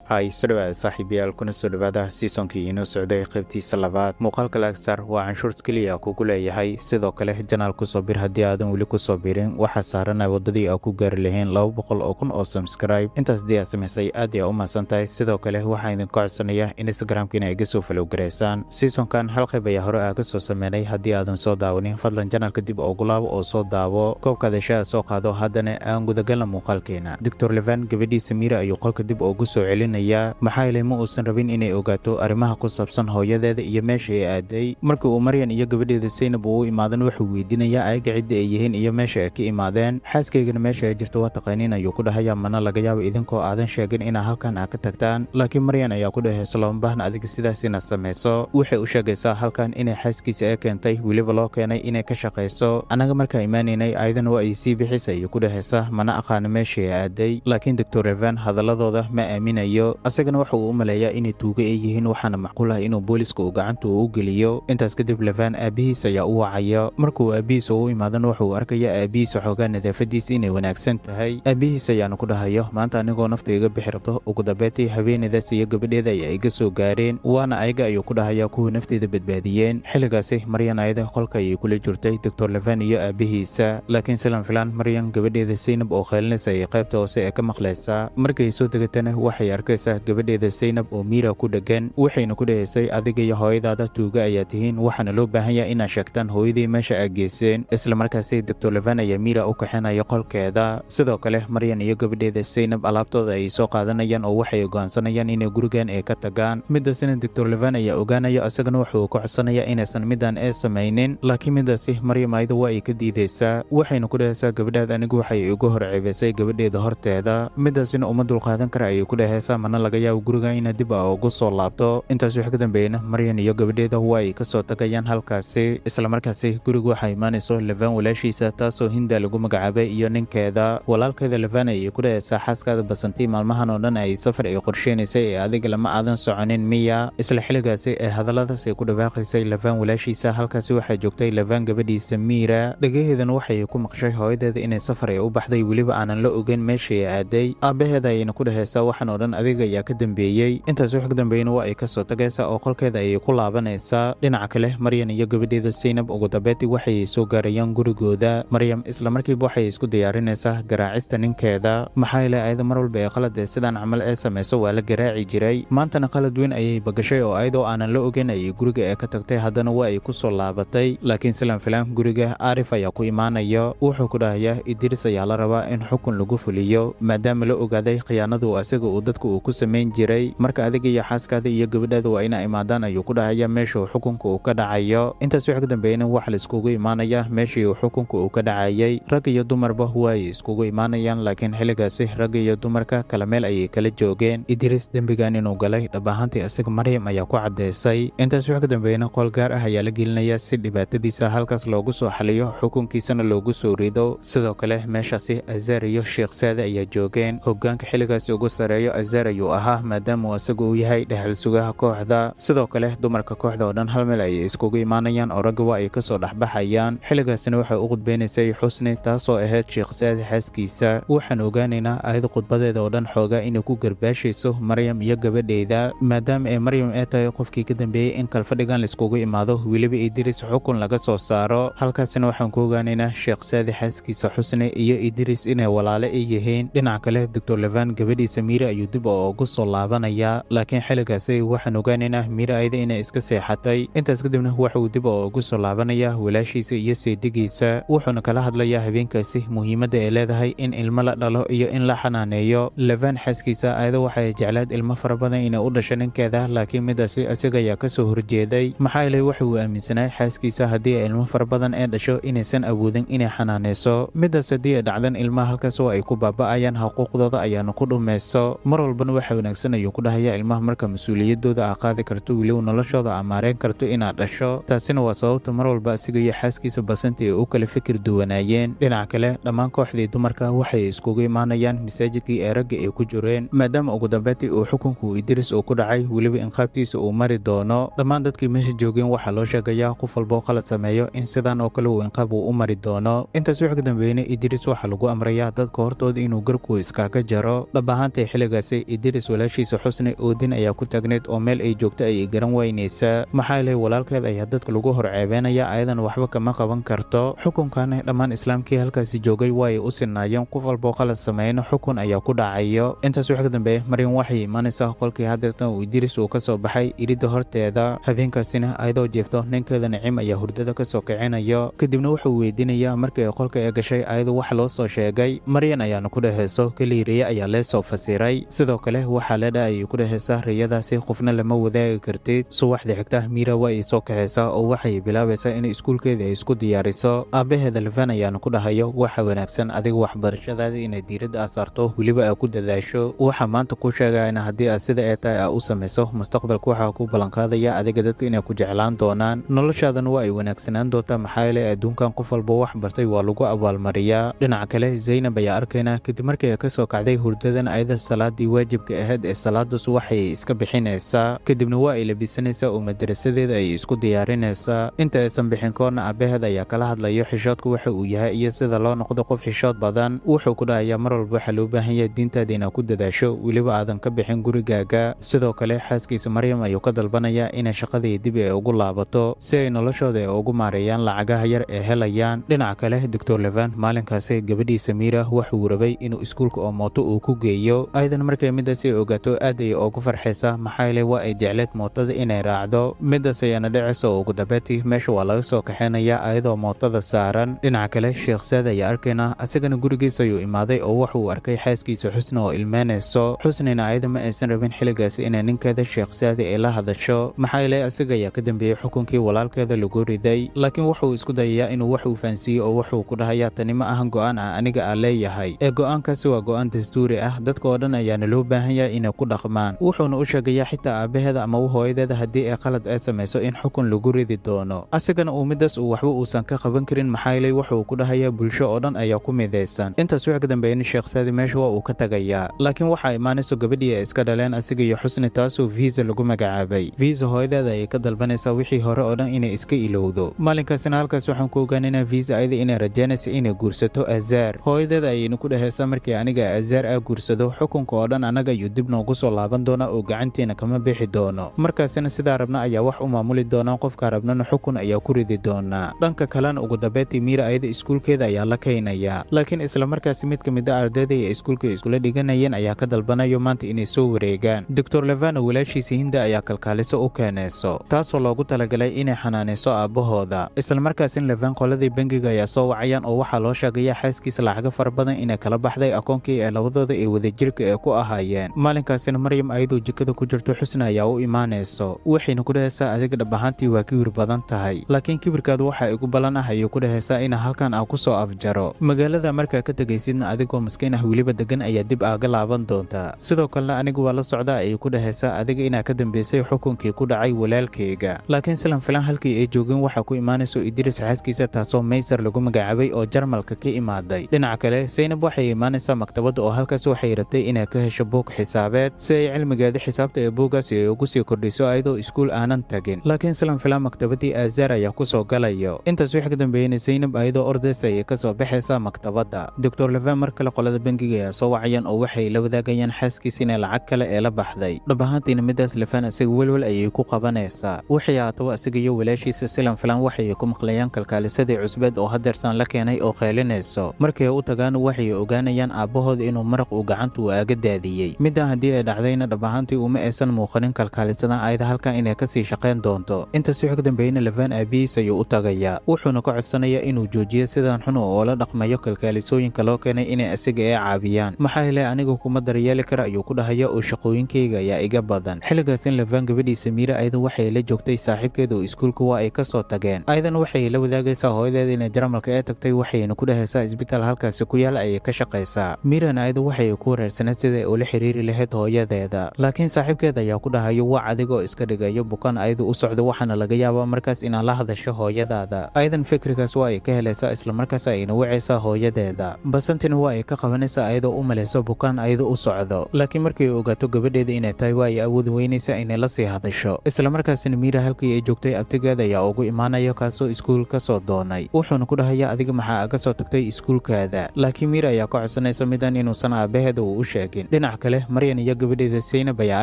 Hay soo dhawaada, saaxiibayaal, kuna soo dhawaada seasonkii inoo socday qaybtiisa labaad. Muuqaalka like saar, waa canshuurta keliya kugu leeyahay. Sidoo kale channel kusoo bir haddii aadan weli kusoo birin. Waxaa saaranay waddadii aa ku gaari lahayn 200,000 oo subscribe. Intaas dii aad samaysay, aad ayaa u mahadsan tahay. Sidoo kale waxaan idinka codsanayaa Instagramka inay iga soo follow gareysaan. Seasonkan hal qayb ayaa hore aa ka soo sameynay. Haddii aadan soo daawanin, fadlan channelka dib ugu laabo oo soo daawo. Koobkaada shaha soo qaado, haddana aan gudagalna muuqaalkeena. Doctor Levan gabadhiisa Miira ayuu qolka dib ugu soo celinayaa, maxaa yeelay ma uusan rabin inay ogaato arrimaha ku saabsan hooyadeeda iyo meesha ay aaday. Markii uu Maryan iyo gabadheeda Saynab uu u imaadan, wuxuu weydiinayaa ayaga cidda ay yihiin iyo meesha ay ka imaadeen. "Xaaskaygana meesha ay jirto waa taqaaniin," ayuu ku dhahayaa, "mana laga yaabo idinkoo aadan sheegin inaa halkan aa ka tagtaan." Laakiin Maryan ayaa ku dhahaysa, "Looma baahna adiga sidaas inaad samayso." Waxay u sheegaysaa halkan inay xaaskiisa ay keentay, weliba loo keenay inay ka shaqayso. "Annaga markaa imaanaynay, ayadana waa ay sii bixisa," ayuu ku dhahaysa, "mana aqaano meesha ay aaday." Laakiin Doctor Levan hadaladooda ma aaminayo. Asagana waxa uu u maleeyaa inay tuugo ay yihiin, waxaana macquul ah inuu booliska uu gacanta uu u geliyo. Intaas kadib Levan aabihiis ayaa u wacaya. Markuu aabihiis uu u imaadana, wuxuu arkaya aabihiisa xoogaa nadaafadiisa inay wanaagsan tahay. Aabihiis ayaana ku dhahayo, "Maanta anigoo nafta iga bixi rabto, ugu dambeyntii haweeneydaas iyo gabadheeda ayaa iga soo gaareen. Waana ayaga," ayuu ku dhahaya, "kuwa nafteeda badbaadiyeen." Xilligaasi Maryan ayada qolka ayay kula jirtay Doctor Levan iyo aabihiisa. Laakiin silan filaan, Maryan gabadheeda Saynab oo kheylinaysa ayay qaybta hoose ee ka maqlaysaa. Markay soo degatana, waxay arkaysaa gabadheeda Saynab oo Miira ku dhegan, waxayna ku dhahaysay, "Adiga iyo hooyadaada tuuga ayaa tihiin, waxaana loo baahan yahay inaad sheegtaan hooyadii meesha aad geyseen." Isla markaasi Doctor Levan ayaa Miira u kaxinaya qolkeeda. Sidoo kale Maryan iyo gabadheeda Saynab alaabtooda ayay soo qaadanayaan oo waxay go'aansanayaan inay gurigan ay ka tagaan. Midaasina Doctor Levan ayaa ogaanaya, isagana wuxuu ka codsanaya inaysan midan ee samaynin. Laakiin midaasi Maryam ayada waa ay ka diideysaa, waxayna ku dhahaysaa, "Gabadhaad anigu waxay igu hor ceebaysay gabadheeda horteeda, midaasina uma dulqaadan kara," ayay ku dhahaysaa, "mana laga yaabo guriga inaad dib a ugu soo laabto." Intaas wixii ka dambeeyna, Maryan iyo gabadheeda waa ay kasoo tagayaan halkaasi. Isla markaasi guriga waxaa imaanayso Levan walaashiisa, taasoo Hinda lagu magacaabay, iyo ninkeeda. Walaalkeeda Levan ayay ku dhahaysaa, "Xaaskaada Basantii maalmahan oo dhan ay safar ay qorsheynaysay ee adiga lama aadan soconin miya?" Isla xilligaasi ee hadalladaas ay ku dhawaaqaysay Levan walaashiisa, halkaasi waxaa joogtay Levan gabadhiisa Miira. Dhagaheedana waxay ku maqshay hooyadeeda inay safar ay u baxday, weliba aanan la ogeyn meeshai aaday. Aabbaheeda ayayna ku dhahaysaa, "Waxaan oo dhan adiga ayaa ka dambeeyey." Intaas wax ka dambeeyena, waa ay kasoo tagaysaa oo qolkeeda ayay ku laabanaysaa. Dhinaca kale, Maryan iyo gabadheeda Saynab ugu dambeyntii waxay soo gaarayaan gurigooda. Maryam isla markiiba waxay isku diyaarinaysaa garaacista ninkeeda, maxaa yeelay ayada mar walba ee qalad ee sidaan camal ee samayso waa la garaaci jiray. Maantana qalad weyn ayay bagashay oo ayadoo aanan la ogeyn ayay guriga ee ka tagtay, haddana waa ay ku soo laabatay. Laakiin silan filaan, guriga Arif ayaa ku imaanaya. Wuxuu ku dhahayaa, "Idris ayaa la rabaa in xukun lagu fuliyo, maadaama la ogaaday khiyaanadu asaga uu dadka uu ku samayn jiray. Marka adiga iyo xaaskaada iyo gabadhaada waa inaa imaadaan," ayuu ku dhahaya, "meesha uu xukunka uu ka dhacayo." Intaas wix ka dambeeyana, waxa la iskugu imaanaya meeshii uu xukunka uu ka dhacayay. Rag iyo dumarba waay iskugu imaanayaan, laakiin xilligaasi ragga iyo dumarka kala meel ayay kala joogeen. Idris dembigan inuu galay dhab ahaantii isaga Maryam ayaa ku caddeysay. Intaas wix ka dambeeyana, qol gaar ah ayaa la gelinayaa si dhibaatadiisa halkaas loogu soo xaliyo, xukunkiisana loogu soo rido. Sidoo kale meeshaasi Azar iyo Sheekh Saade ayaa joogeen. Hogaanka xilligaasi ugu sareeyo Azar ayuu ahaa, maadaama uu isagu uu yahay dhexal sugaha kooxda. Sidoo kale dumarka kooxda oo dhan hal meel ayay iskugu imaanayaan oo ragga waa ay kasoo dhexbaxayaan. Xilligaasina waxay u khudbeynaysay Xusni, taasoo ahayd Sheekh Saade xaaskiisa. Waxaan ogaanaynaa ayada khudbadeeda oo dhan xoogaa inay ku garbaashayso Maryam iyo gabadheeda, maadaama ay Maryam ee tahay qofkii ka dambeeyey in kalfadhigan laiskugu imaado, weliba Idris xukun laga soo saaro. Halkaasina waxaan ku ogaanaynaa Sheekh Saade xaaskiisa Xusni iyo Idris inay walaale ay yihiin. Dhinaca kale, Doctor Levan gabadhiisa Miira ayuu dib ugu soo laabanayaa, laakiin xilligaasi waxaan ogaanaynaa Miira ayada inay iska seexatay. Intaas kadibna waxa uu dib ugu soo laabanayaa walaashiisa iyo seedigiisa, wuxuuna kala hadlayaa habeenkaasi muhiimadda ay leedahay in ilmo la dhalo iyo in la xanaaneeyo. Levan xaaskiisa ayada waxay jeclayd ilmo fara badan inay u dhasho ninkeeda, laakiin midaasi isaga ayaa kasoo horjeeday, maxaa yeelay waxa uu aaminsanaa xaaskiisa haddii ay ilmo fara badan ee dhasho inaysan awoodin inay xanaaneyso. Midaas haddii ay dhacdan, ilmaha halkaas oo ay ku baaba'ayaan, xuquuqdooda ayaana ku dhumayso. Mar walbana waxa wanaagsan, ayuu ku dhahayaa, ilmaha marka mas-uuliyadooda aa qaadi karto, weliba noloshooda aa maareyn karto, inaad dhasho. Taasina waa sababta mar walba asiga iyo xaaskiisa Basanti ay u kala fikir duwanaayeen. Dhinaca kale, dhammaan kooxdii dumarka waxay iskugu imaanayaan masaajidkii ee ragga ay ku jireen, maadaama ugu dambeyntii uu xukunku Idris uu ku dhacay, weliba inqaabtiisa uu mari doono. Dhammaan dadkii meesha joogeen waxaa loo sheegayaa qof walba oo qalad sameeyo in sidan oo kale uu inqaab uu u mari doono. Intaas wix ka dambeeyna, Idris waxaa lagu amrayaa dadka hortooda inuu garku iskaga jaro. Dhab ahaantii xilligaasi Idris walaashiisa Xusni oodin ayaa ku taagneyd oo meel ay joogto ayay garan waynaysaa, maxaa yeelay walaalkeed ayaa dadka lagu hor ceebeynaya, ayadan waxba kama qaban karto. Xukunkan dhammaan islaamkii halkaasi joogay waa ay u sinaayeen, qof walboo qalad sameyno xukun ayaa ku dhacayo. Intaas wix ka dambeeya, Maryam waxay imaanaysaa qolkii hadeertan uu Idris uu ka soo baxay iridda horteeda. Habeenkaasina ayadoo jeefto, ninkeeda Nicim ayaa hurdada ka soo kicinayo. Kadibna wuxuu weydiinayaa markii ay qolka ee gashay ayadoo wax loo soo sheegay. Maryan ayaana ku dhehayso keliya riye ayaa lee soo fasiray. Sidoo kale waxaa leedha ayay ku dhehaysaa riyadaasi qofna lama wadaagi kartid. Subaxda xigta Miira waa ay soo kaxaysaa oo waxay bilaabaysaa inay iskuulkeeda ay isku diyaariso. Aabbaheeda Lafan ayaana ku dhahayo waxa wanaagsan adiga waxbarashadaada inay diiradda aa saarto, weliba aa ku dadaasho. Waxa maanta ku sheegayana haddii aad sida ay tahay aa u samayso, mustaqbalka waxaa ku ballanqaadaya adiga dadku inay ku jeclaan doonaan, noloshaadana waa ay wanaagsanaan doontaa, maxaa yeelay adduunkan qof walba wax bartay waa lagu abaalmariyaa. Dhinaca kale Zaynab ayaa arkaynaa kadib markii ay kasoo kacday hurdadan, ayada salaadii waajibka ahayd ee salaada subaxay iska bixinaysaa. Kadibna waa ay labisanaysaa oo madarasadeeda ay isku diyaarinaysaa. Inta aysan bixin koorna aabaheed ayaa kala hadlayo xishoodku waxa uu yahay iyo sida loo noqdo qof xishood badan. Wuxuu ku dhahayaa mar walba waxaa loo baahan yahay diintaada inaad ku dadaasho, weliba aadan ka bixin gurigaaga. Sidoo kale xaaskiisa Maryam ayuu ka dalbanayaa inay shaqadii dib ay ugu laabato si ay noloshooda ay ugu maareeyaan lacagaha yar ee helayaan. Dhinaca kale Doctor Levan maalinkaasi gabadhiisa Miira wuxuu rabay inuu iskuulka oo mooto uu ku geeyo. Ayadan markay midaasi ogaato aad ayay ugu farxaysaa, maxaa yeelay waa ay jecleed mootada inay raacdo. Midaas ayaana dhacaysa oo ugu dambeyntii meesha waa laga soo kaxeynaya ayadoo mootada saaran. Dhinaca kale Sheekh Saad ayaa arkaynaa, asagana gurigiisa ayuu imaaday oo wuxuu arkay xaaskiisa Xusni oo ilmeynayso. Xusnina ayada ma aysan rabin xilligaasi inay ninkeeda Sheekh Saadi ay la hadasho, maxaa yeelay asiga ayaa ka dambeeyey xukunkii walaalkeeda lagu riday. Laakiin wuxuu isku dayayaa inuu wax uu fahansiiyo oo wuxuu ku dhahayaa tani ma ahan go'aan ah aniga aan leeyahay, ee go'aankaasi waa go'aan dastuuri ah, dadka oo dhan ayaana loo baahan yahay inay ku dhaqmaan. Wuxuuna u sheegayaa xitaa aabaheeda ama hooyadeeda haddii ay qalad ay samayso in xukun lagu ridi doono, asigana uu midaas uu waxba uusan ka qaban karin, maxaa yeelay wuxuu ku dhahayaa bulsho oo dhan ayaa ku midaysan. Intaas wix ka dambeeyana Sheekh Saadi meesha waa uu ka tagayaa. Laakiin waxaa imaanayso gabadhii ay iska dhaleen asiga iyo Xusni, taasoo Visa lagu magacaabay. Visa hooyadeeda ayay ka dalbanaysaa wixii hore oo dhan inay iska ilowdo. Maalinkaasina halkaas waxaan ku ogaanaynaa Visa ayada inay rajaynaysa inay guursato Azaar. Hooyadeeda ayayna ku dhehaysaa markii aniga Azaar aa guursado, xukunka oo dhan annaga ayuu dib noogu soo laaban doonaa oo gacantiina kama bixi doono. Markaasina sidaa rabna ayaa wax u maamuli doonaa, qofka rabnana xukun ayaa ku ridi doonaa. Dhanka kalena ugu dambeyntii Miira ayada iskuulkeeda ayaa la keenayaa, laakiin isla markaasi mid ka mid a ardayda ee iskuulka iskula dhiganayeen ayaa ka dalbanayo maanta inay soo wareegaan. Doctor Levano walaashiisa Hinda ayaa kalkaaliso u keenayso, taasoo loogu talagalay inay xanaanayso aabbahooda. Isla markaasin Levan qoladii bangiga ayaa soo wacayaan oo waxaa loo sheegaya xaaskiisa lacago fara badan inay kala baxday akoonkii ee labadooda ee wadajirka ee ku ahaayeen. Maalinkaasina Maryam ayadoo jikada ku jirto Xusna ayaa u imaanayso, waxayna ku dhahaysaa adiga dhab ahaantii waa kibir badan tahay, laakiin kibirkaadu waxaa igu ballan ah ayay ku dhahaysaa ina halkan aan ku soo afjaro. Magaalada markaa ka tegaysidna adigoo maskiin ah weliba degan ayaa dib aaga laaban doontaa. Sidoo kalena anigu waa la socdaa ayay ku dhahaysaa adiga inaa ka dambeysay xukunkii ku dhacay walaalkayga. Laakiin silan filan halkii ay joogeen waxaa ku imaanayso Idris xaaskiisa, taasoo Maysar lagu magacaabay oo Jarmalka ka imaaday. Dhinaca kale Saynab waxay imaanaysaa maktabadda oo halkaas waxay rabtay inay ka hesho buug xisaabeed si ay cilmigeeda xisaabta ee buuggaasi ay ugu sii kordhiso ayadoo iskuul aanan tagin. Laakiin silan filan maktabadii Azaar ayaa ku soo galayo. Intaas wixii ka dambeeyena Saynab ayadoo ordaysa ayay kasoo baxaysaa maktabadda. Doctor Levan mar kale qolada bangiga ayaa soo wacayaan oo waxay la wadaagayaan xaaskiisa inay lacag kale ee la baxday. Dhab ahaantiina midaas Levan isaga welwel ayay ku qabanaysaa. Wixii haataba isaga iyo walaashiisa silan filan waxay ku maqlayaan kalkaalisadii cusbeed oo hadeertan la keenay oo qeylinayso. Markay u tagaan waxay ogaanayaan aabbahooda inuu maraq uu gacanta uu aaga daadiyey. Middan haddii ay dhacdayna dhab ahaantii uma aysan muuqanin kalkaalisadan ayada halkan inay kasii shaqayn doonto. Intaas wixii ka dambeeyena Levan aabihiis ayuu u tagayaa, wuxuuna ka codsanayaa inuu joojiyo sidan xun oo la dhaqmayo kalkaalisooyinka loo keenay inay isaga ay caabiyaan, maxaa yeelay aniga kuma daryeeli kara ayuu ku dhahaya oo shaqooyinkayga ayaa iga badan. Xilligaas in Levan gabadhiisa Miira ayada waxay la joogtay saaxiibkeeda oo iskuulka waa ay kasoo tageen. Ayadan waxay la wadaagaysaa hooyadeeda inay Jarmalka ee tagtay, waxayna ku dhahaysaa isbitaal halkaasi ku yaal ayay ka shaqaysaa. Miirana ayada waxay ku wareersaneed sida ay ula xiriiri lahayd hooyadeeda, laakiin saaxiibkeeda ayaa ku dhahayo wac adigoo iska dhigayo bukaan ayadu u socdo, waxaana laga yaabaa markaas inaad la hadasho hooyadaada. Ayadan fikrigaas waa ay ka helaysaa, islamarkaas ayna wacaysaa hooyadeeda. Basantina waa ay ka qabanaysaa ayadoo u malayso bukaan ayadu u socdo, laakiin markay ogaato gabadheeda inay tahay waa ay awoodi weynaysaa inay la sii hadasho. Islamarkaasina Miira halkii ay joogtay abtigeeda ayaa ugu imaanaya, kaasoo iskuul ka soo doonay. Wuxuuna ku dhahayaa adiga maxaa aga soo tagtay iskuulkaada? Laakiin Miira ayaa ka codsanaysa midan inuusan aabaheeda uu u sheegin. Dhinac Kale Maryan iyo gabadheeda Saynab ayaa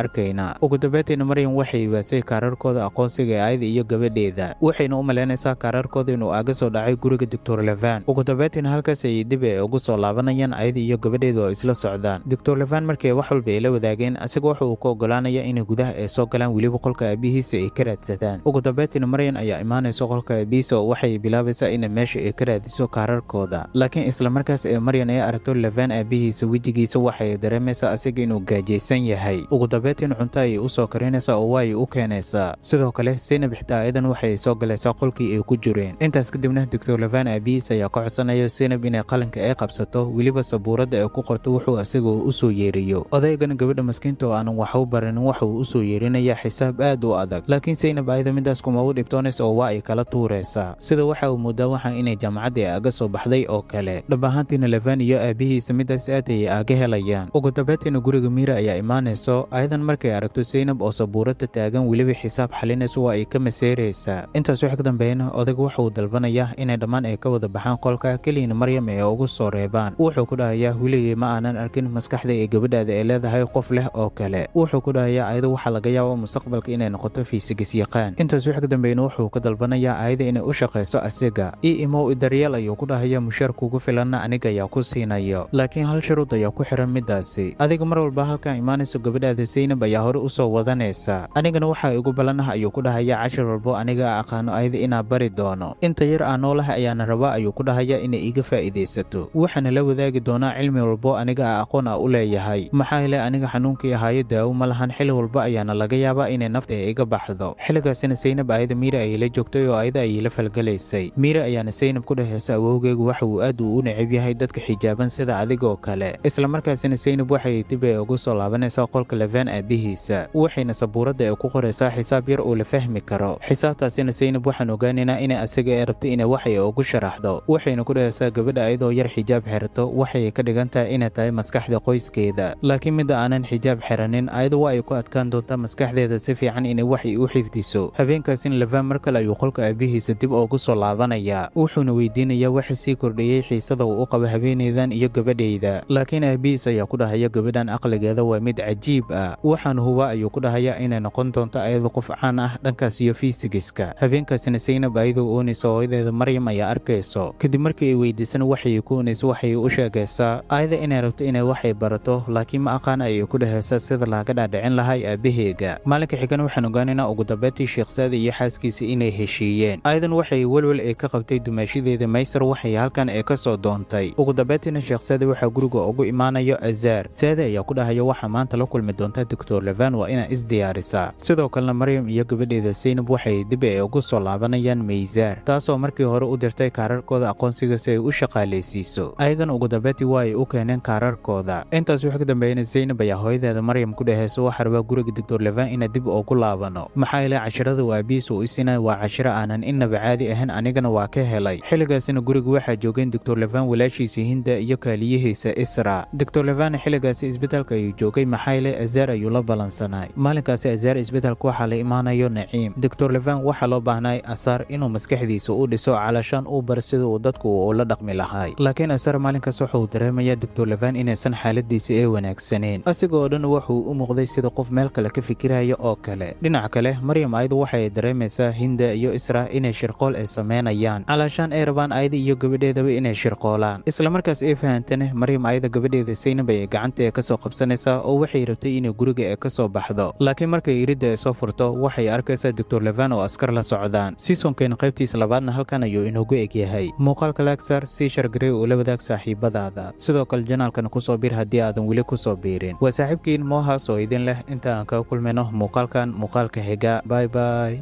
arkaynaa. Ugu dambeyntiina Maryan waxay waasay kaararkooda aqoonsiga ee ayada iyo gabadheeda, waxayna u malaynaysaa kaararkooda inuu aaga soo dhacay guriga Doctor Levan. Ugu dambeyntiina halkaas ayay dib ay ugu soo laabanayaan ayada iyo gabadheeda oo isla socdaan. Doctor Levan markii wax walba ay la wadaageen, asiga waxa uu ka ogolaanaya inay gudaha ay soo galaan, weliba qolka aabihiisa ay ka raadsadaan. Ugu dambeyntiina Maryan ayaa imaanaysa qolka aabihiisa oo waxay bilaabaysaa inay meesha ay ka raadiso kaararkooda. Laakiin isla markaas ee Maryan ay aragto Levan aabihiisa wejigiisa, waxay dareemaysaa asiga inuu gaajaysan yahay. Ugu dambeyntiina cunto ayay usoo karinaysaa oo waa ay u keenaysaa. Sidoo kale Saynab xitaa ayadan waxay soo galaysaa qolkii ay ku jireen. Intaas kadibna Doctor Levan aabihiis ayaa ka codsanaya Saynab inay qalinka ay qabsato, weliba sabuuradda ay ku qorto wuxuu isaga usoo yeeriyo. Odaygana gabadha maskiinta oo aanan wax u baranin waxa uu usoo yeerinaya xisaab aad u adag, laakiin Saynab ayada midaas kuma u dhibtoonaysa oo waa ay kala tuuraysaa, sida waxa uu moodaa waxa inay jaamacadda ay aga soo baxday oo kale. Dhab ahaantiina Levan iyo aabihiisa midaas aad ayay aaga helayaan. Ugu dambeyntiina guriga Miira ayaa imaanayso. Ayadan markay aragto Saynab oo sabuuradda taagan, weliba xisaab xalinayso, waa ay ka maseeraysaa. Intaas wax ka dambeeyana odayga waxa uu dalbanayaa inay dhammaan ay ka wada baxaan qolka, keliyana Maryam ay ugu soo reebaan. Wuxuu ku dhahayaa, "Weligay ma aanan arkin maskaxda ee gabadhaada ay leedahay qof leh oo kale." Wuxuu ku dhahayaa, ayada waxaa laga yaaba mustaqbalka inay noqoto physics yaqaan. Intaas wax ka dambeeyana wuxuu ka dalbanayaa ayada inay u shaqayso asiga. "Ii imow, daryeel," ayuu ku dhahaya, "mushaar kugu filanna aniga ayaa ku siinayo, laakiin hal shuruud ayaa ku xiran midaasi. Adiga mar walba halkan imaanayso gabadhaada Saynab ayaa hore usoo wadanaysa. Anigana waxaa igu ballan ah," ayuu ku dhahaya, "cashir walbo aniga aqaano ayada inaa bari doono. Inta yar aan noolaha ayaana rabaa," ayuu ku dhahaya, "inay iga faa'iidaysato. Waxaana la wadaagi doonaa cilmi walbo aniga a aqoon a u leeyahay, maxaa yeelay aniga xanuunkii ahaayo daawo ma lahan. Xili walba ayaana laga yaabaa inay nafta ay iga baxdo." Xilligaasina Saynab ayada Miira ayay la joogtay oo ayada ayay la falgalaysay. Miira ayaana Saynab ku dhahaysa, "Awowgeygu waxa uu aad uu u neceb yahay dadka xijaaban sida adigoo kale." Isla markaasina Saynab waxay dib ay ugu soo laabanaysaa qolka Levan aabihiisa, waxayna sabuuradda ay ku qoraysaa xisaab yar oo la fahmi karo. Xisaabtaasina Saynab waxaan ogaanaynaa inay asaga ay rabtay inay waxay ugu sharaxdo. Waxayna ku dhahaysaa, gabadha ayadoo yar xijaab xirato waxay ka dhigan tahay inay tahay maskaxda qoyskeeda, laakiin midda aanan xijaab xiranin ayadu waa ay ku adkaan doontaa maskaxdeeda si fiican inay waxay u xifdiso. Habeenkaasina Levan mar kale ayuu qolka aabihiisa dib ugu soo laabanayaa, wuxuuna weydiinayaa waxa sii kordhiyey xiisada uu u qabo habeenaydan iyo gabadhayda. Laakiin aabihiis ayaa ku dhahaya, "Gabadhan aqligeeda waa mid cajiib ah. Waxaan huba," ayuu ku dhahaya, "inay noqon doonto ayada qof caan ah dhankaas iyo fiisigiska." Habeenkaasina Saynab ayadoo oonaysa hooyadeeda Maryam ayaa arkayso. Kadib markii ay weydiisana waxay ku oonayso, waxay u sheegaysaa ayada inay rabto inay waxay barato, laakiin ma aqaan, ayay ku dhahaysaa, sida laaga dhaadhicin lahay aabaheega. Maalinka xigana waxaan ogaanaynaa ugu dambeyntii Sheekh Saadi iyo xaaskiisa inay heshiiyeen. Ayadan waxay welwel ay ka qabtay dumaashadeeda Maysar waxay halkan ay ka soo doontay. Ugu dambeyntiina Sheekh Saadi waxaa guriga ugu imaanayo Azaar. Saadi ayaa ku dhahaya, "Waxaa maanta la kulmi doontaa Doctor Levan, waa inaa isdiyaarisaa." Sidoo kalena Maryam iyo gabadheeda Saynab waxay dib ay ugu soo laabanayaan Maysaar, taasoo markii hore u dirtay kaararkooda aqoonsiga si ay u shaqaalaysiiso. Ayadan ugu dambeyntii waa ay u keeneen kaararkooda. Intaas wixii ka dambeeyana Saynab ayaa hooyadeeda Maryam ku dhahayso, "Waxaa rabaa guriga Doctor Levan inaa dib ugu laabano, maxaa yeelay casharada uu aabihiis uu isinaya waa cashiro aanan innaba caadi ahayn, anigana waa ka helay." Xilligaasina guriga waxaa joogeen Doctor Levan, walaashiisa Hinda iyo kaaliyihiisa Isra. Doctor Levan xilligaasi isbitaalka ayuu joogay, maxaa yeelay Azaar ayuu la balansanay. Maalinkaasi Azaar isbitaalka waxaa la imaanayo Naciim. Doctor Levan waxaa loo baahnay Asaar inuu maskaxdiisa u dhiso, calashaan uu bar sida uu dadku ula dhaqmi lahay. Laakiin Asaar maalinkaas wuxuu dareemayaa Doctor Levan inaysan xaaladiisa ee wanaagsaneyn. Asigoo dhan wuxuu u muuqday sida qof meel kale ka fikiraya oo kale. Dhinaca kale Maryam ayadu waxay dareemaysaa Hinda iyo Isra inay shirqool ay sameynayaan, calaashaan ay rabaan ayada iyo gabadheedaba inay shirqoolaan. Isla markaas ay fahantane Maryam ayada gabadheeda Saynab ayay gacanta kasoo qabsanaysaa oo waxay rabtay inay guriga ee kasoo baxdo, laakiin markay iridda ay soo furto waxay arkaysaa Doctor Levan oo askar la socdaan. Seasonkeena qaybtiisa labaadna halkan ayuu inoogu egyahay. Muuqaalka like saar, sii share garey, ula wadaag saaxiibadaada. Sidoo kale channelkan kusoo biir haddii aadan weli kusoo biirin. Waa saaxiibkiin Moohaas oo idin leh inta aan kaga kulmayno muuqaalkan muuqaalka xiga, bye bye.